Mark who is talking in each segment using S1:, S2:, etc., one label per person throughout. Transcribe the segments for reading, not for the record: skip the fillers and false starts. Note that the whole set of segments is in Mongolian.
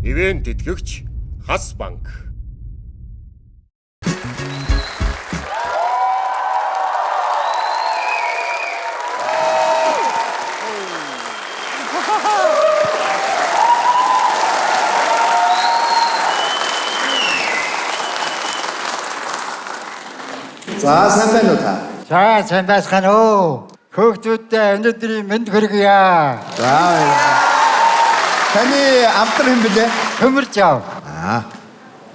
S1: Ивент тэтгэгч Хас банк.
S2: За, сайн байна уу та?
S3: За, сайн байцгаана уу? Хөөгдүүддээ өнөөдрийн мэнд хүргье.
S2: За, баярлалаа. Таны автор хэн бэлээ?
S3: Төмөр жав.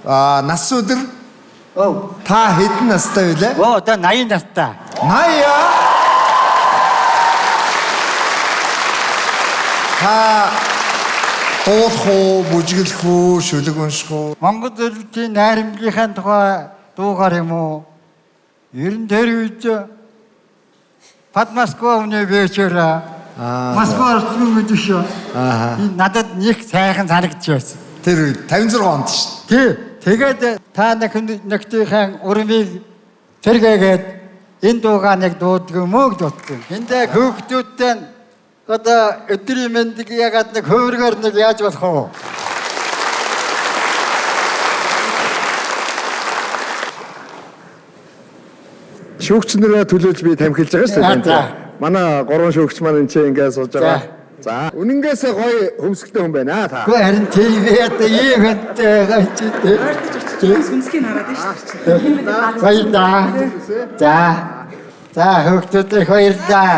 S2: Аа, нас өдөр
S3: Оо.
S2: та хэдэн настай билээ?
S3: Оо, одоо 80 настай.
S2: 80. Та дуулах уу, бүжиглэх үү, шүлэг унших уу?
S3: Монгол улсын найрамдлынхаа тухай дуугаар юм уу? Ер нь тэр үед Пад Москва өмнө вечер Москва орсон гэдэг шүү.
S2: Аа.
S3: Энэ надад нэг сайхан санагдчих байсан.
S2: Тэр үед 56 онд шүү.
S3: Тий. Тэгээд та нөхдийнхээ урмыг тэргээгээд энэ дуугаа нэг дууддаг юм уу гэж бодсон. Эндээ хөөгдүүдтэй одоо өдрийн мэндийг ягаад нэг хөөргөр нэг яаж болох вэ?
S4: Шүүгч нараа төлөөлж би тамхилж байгаа шүү
S3: Аа,
S4: дээ.
S3: за.
S4: Манай гурван шүүгч маань энэ чинь ингээд сууж байгаа.
S3: За.
S4: За, үнэнгээсээ гоё хөмсгтэй хүн байна та.
S3: Гэхдээ харин тийм би одоо ийм хүнтэй байгаа чи тий.
S5: Ойртож очиж сүнсгийг хараад байна шүү дээ.
S3: Баярлалаа. За. За хөөгдүүд их баярлалаа.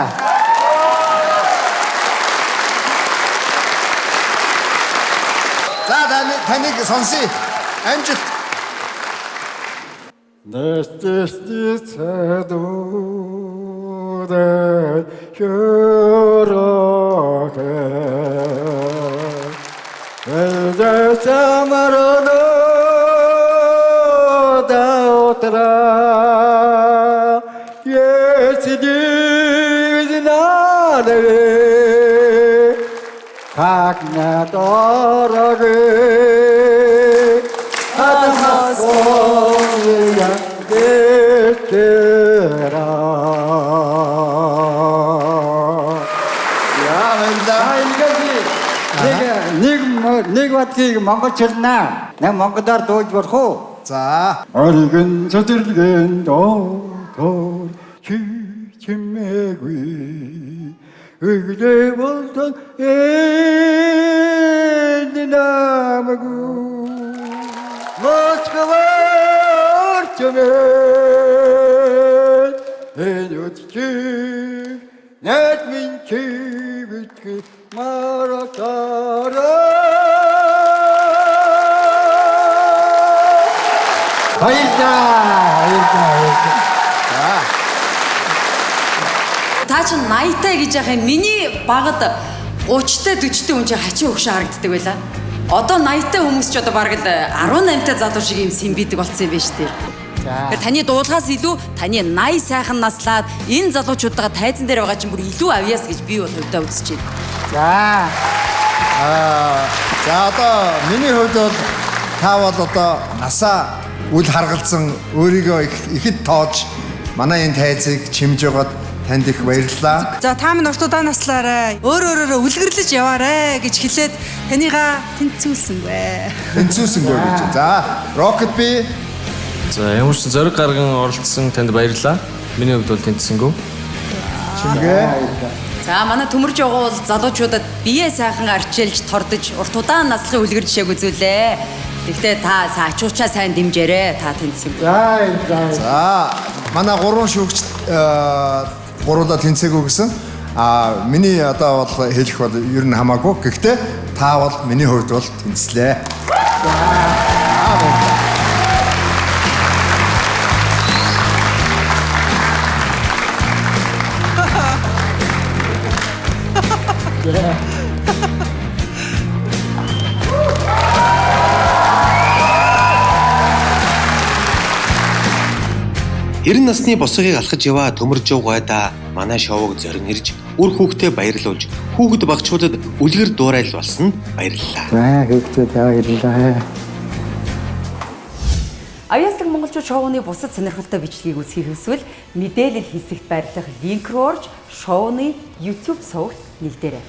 S2: За, таны таныг сонсъё. Амжилт.
S3: Нэстэсти цадуудад шөрөхэ. Эзэсамарно даутра Есидизнадэ Как на дороге Подмосковья вечера.
S2: Яа, баярлалаа.
S3: Нэг нэг бадгийг монгол хэлнэ. Нэг монголоор дууж болох уу?
S2: За,
S3: Оргин цэцэрлэгэн дотор чимээгүй Өглөө болтон энэ намгүй Москва орчмын энэ үдчиг нэт минь чивэтги маратара. Баярлалаа. Баярлалаа. Баярлалаа.
S6: Та чинь 80-тай гэж яах юм? Миний багад 30-тай 40-тай хүн чинь хачин өгшөн харагддаг байлаа. Одоо 80-тай хүмүүс ч одоо бараг л 18-тай залуу шиг юм сэмбидэг болсон юм байна шүү дээ.
S3: За.
S6: Тэгэхээр таны дуулахаас илүү таны 80 сайхан наслаад энэ залуучуудаа тайзан дээр байгаа чинь бүр илүү авьяас гэж би бол хувьдаа үзэж байна.
S3: За.
S2: Аа, за, одоо миний хувьд бол та бол одоо насаа үл харгалзан өөрийгөө ихэд тоож манай энэ тайзыг чимж байгаад танд их баярлалаа.
S5: За, та минь урт удаан наслаарай. Өөр өөрөөрөө үлгэрлэж яваарай гэж хэлээд таныгаа тэнцүүлсэнгүй.
S2: Тэнцүүсэнгүй гэж. За, Rocket B.
S7: За, ямар ч зориг гарган оролцсон танд баярлалаа. Миний хувьд бол тэнцсэнгүй.
S2: Чимгээ.
S6: За, манай төмөрж байгаа бол залуучуудад бие сайхан арчилж тордож урт удаан наслахын үлгэр жишээг үзүүлээ. Тэгтээ та ачуучаа сайн дэмжээрэй. Та тэнцсэнгүй.
S3: За. За.
S2: За, манай гурван шүүгч гуруула тэнцээгүй гэсэн. А миний одоо бол хэлэх бол ер нь хамаагүй. Гэхдээ та бол миний хувьд бол тэнцлээ. За, баярлалаа.
S8: Эрен насны босгыг алхаж яваа төмөр жуу гойда манай шоуг зорин ирж үр хүүхдээ баярлуулж хүүхэд багчуудад үлгэр дуурайл болсон баярлалаа.
S3: За, хүүхдүүд баярлалаа.
S6: Авьяаслаг монголчууд шоуны бусад сонирхолтой бичлэгийг үзэхийг хүсвэл мэдээлэл хэсэгт байрлах линк рүү орж шоуны YouTube сувагт нэгдээрэй.